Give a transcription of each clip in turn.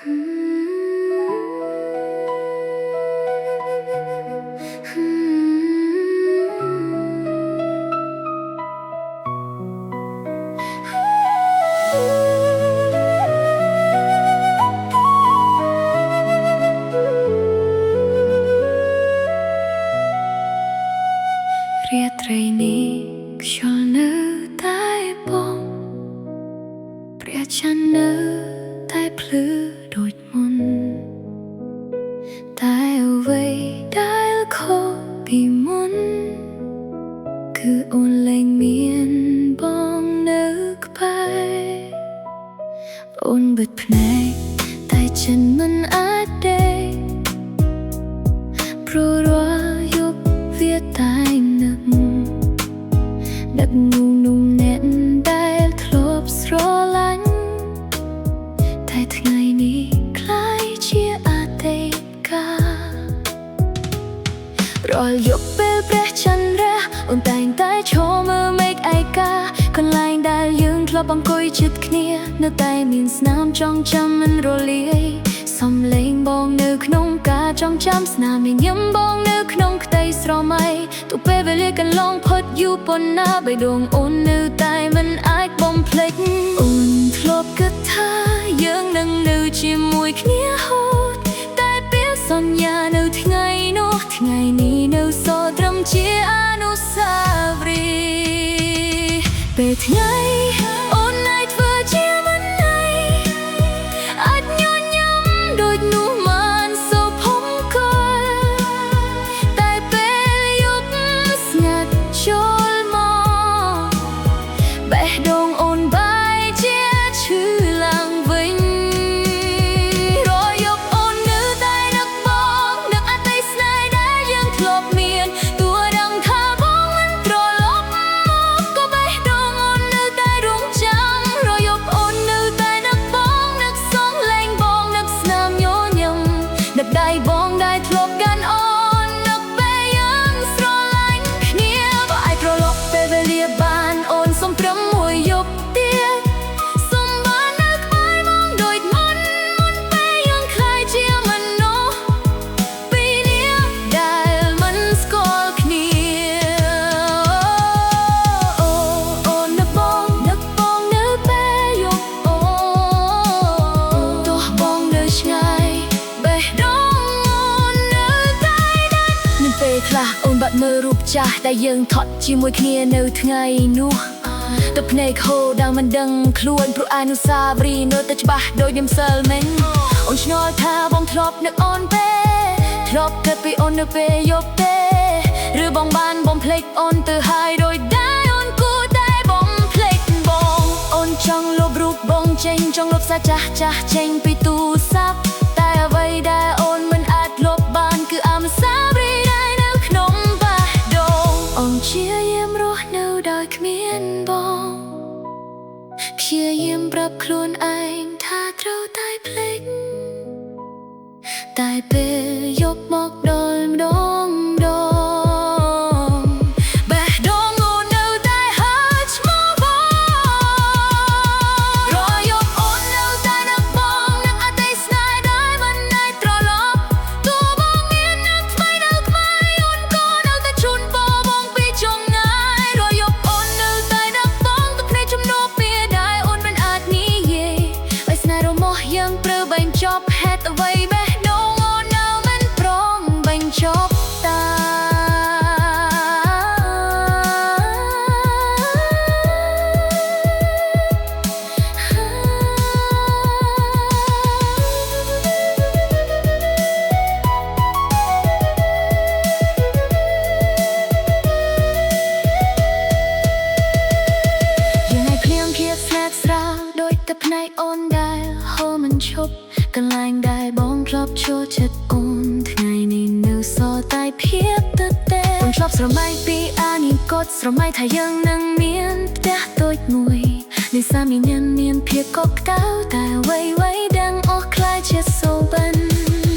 រាត្រីនេះខ្យល់នៅតែបោកព្រះច័ន្ទនៅតែភ្លឺដូចមុនតែអ្វីដែលខុសពីមុនគឺអូនលែងមានបងនៅក្បែរអូនបិទភ្នែកតែចិត្តមិនអាចដេកព្រោះរាល់យប់វាតែងនឹក នឹកនូវនោះអ្នកដែលធ្លាប់ស្រឡាញ់តែថ្ងៃនេះក្លាយជាអតីតកាលរាល់យប់ពេលព្រះច័ន្ទរះអូនតែងតែឈរមើលមេឃឯកាកន្លែងដែលយើងធ្លាប់អង្គុយជិតគ្នានៅតែមានស្នាមចងចាំមិនរលាយសំលេងបងនៅក្នុងការចងចាំស្នាមញញឹមបងនៅក្នុងក្តីស្រមៃទោះពេលវេលាកន្លងផុតយូរប៉ុណ្ណាបេះដូងអូននៅតែមិនអាចបំភ្លេចអូនធ្លាប់គិតថាយើងនឹងនៅជាមួយគ្នាហូតតែពេលសន្យានៅថ្ងៃនោះថ្ងៃនេះនៅសល់ត្រឹមជាអនុស្សាវរីយ៍ពេលថ្ងៃអូនណៃធ្វើជាមិនណៃអាចញញឹមដូចនោះមិនសូវភំកលតែពេលយប់ស្ងាត់ចូលមកបេះដូងអូនបែរជាឈឺឡើងវិញរាល់យប់អូននៅតែនឹកបងនឹកអតីតស្នេហ៍ដែលយើងធ្លាប់មានទោះដឹងថាបងមិនត្រឡប់មកក៏បេះដូងអូននៅតែរងចាំរាល់យប់អូននៅតែនឹកបងនឹកសំលេងបងនឹកស្នាមញញឹមនឹកដៃបងដែលធ្លាប់កាន់អូននឹកពេលយើងស្រឡាញ់គ្នាបើអាចត្រឡប់ពេលវេលាបានអូនសុំត្រឹមមួយយប់ទៀតសុំបាននៅក្បែរបងដូចមុនមុនពេលយើងក្លាយជាមនុស្សពីរនាក់ដែលមិនស្គាល់គ្នាអូអូននឹកបងនឹកបងនៅពេលយប់អូទោះបងនៅឆ្ងាយបេះដូងអូននៅតែដិតមានពេលខ្លះអូនបាត់មើលរូបចាស់ដែលយើងថតជាមួយគ្នានៅថ្ងៃនោះទឹកភ្នែកហូរដល់មិនដឹងខ្លួនព្រោះអនុស្សាវរីយ៍នៅតែច្បាស់ដូចខ្ញុំសិលមិញអូនឆ្ងល់ថាបងធ្លាប់នឹកអូនទេធ្លាប់គិតពីអូននៅពេលយប់ទេឬបងបានបំភ្លេចអូនទៅហើយដោយដែលអូនគួរតែបំភ្លេចបងអូនចង់លុបរូបបងចេញចង់លុបសារចាស់ចាស់ចេញពីទូរស័ព្ទតែអ្វីដែលអូនមិនអាចលុបបានគឺអនុស្សាវរីយ៍ដែលនៅក្នុងបេះដូងអូនព្យាយាមរស់នៅដោយគ្មានបងព្យាយាមប្រាប់ខ្លួនឯងថាត្រូវតែភ្លេចតែពេលយប់មកដល់ម្ដងម្ដងបេះដូងអូននៅតែហៅឈ្មោះបងរាល់យប់អូននៅតែនឹកបងនឹកអតីតស្នេហ៍ដែលមិនអាចត្រឡប់ទោះបងមានអ្នកថ្មីនៅក្បែរអូនក៏នៅតែជូនពរបងពីចម្ងាយរាល់យប់អូននៅតែនឹកបងទឹកភ្នែកជំនួសពាក្យដែលអូនមិនអាចនិយាយឲ្យស្នេហ៍របស់យើងត្រូវបញ្ចប់ហេតុអ្វីបេះដូងអូននៅមិនព្រមបញ្ចប់តា យើងឲ្យភ្លៀងភាពស្នេហ៍ស្រាលដោយតែភ្នែកអូនដែលហូរមិនឈប់កន្លែងដែលបងធ្លាប់ចូលចិត្តអូនថ្ងៃនេះនៅសល់តែភាពទទេអូនធ្លាប់ស្រមៃពីអនាគតស្រមៃថាយើងនឹងមានផ្ទះតូចមួយនេះសាមីញ៉ាំមានភាពកក់ក្ដៅតែអ្វីៗដឹងអស់ក្លាយជាសូបិន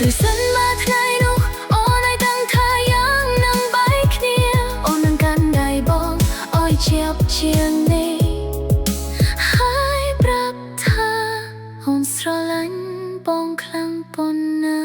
ឬសិនមកថ្ងៃនោះអូនឲ្យដឹងថាយើងនឹងបែកគ្នាអូននឹងកាន់ដៃបងឲ្យជាប់ជាងនេះ ហើយប្រាប់ថាអូនស្រឡាញ់ បងខ្លាំងប៉ុណ្ណា។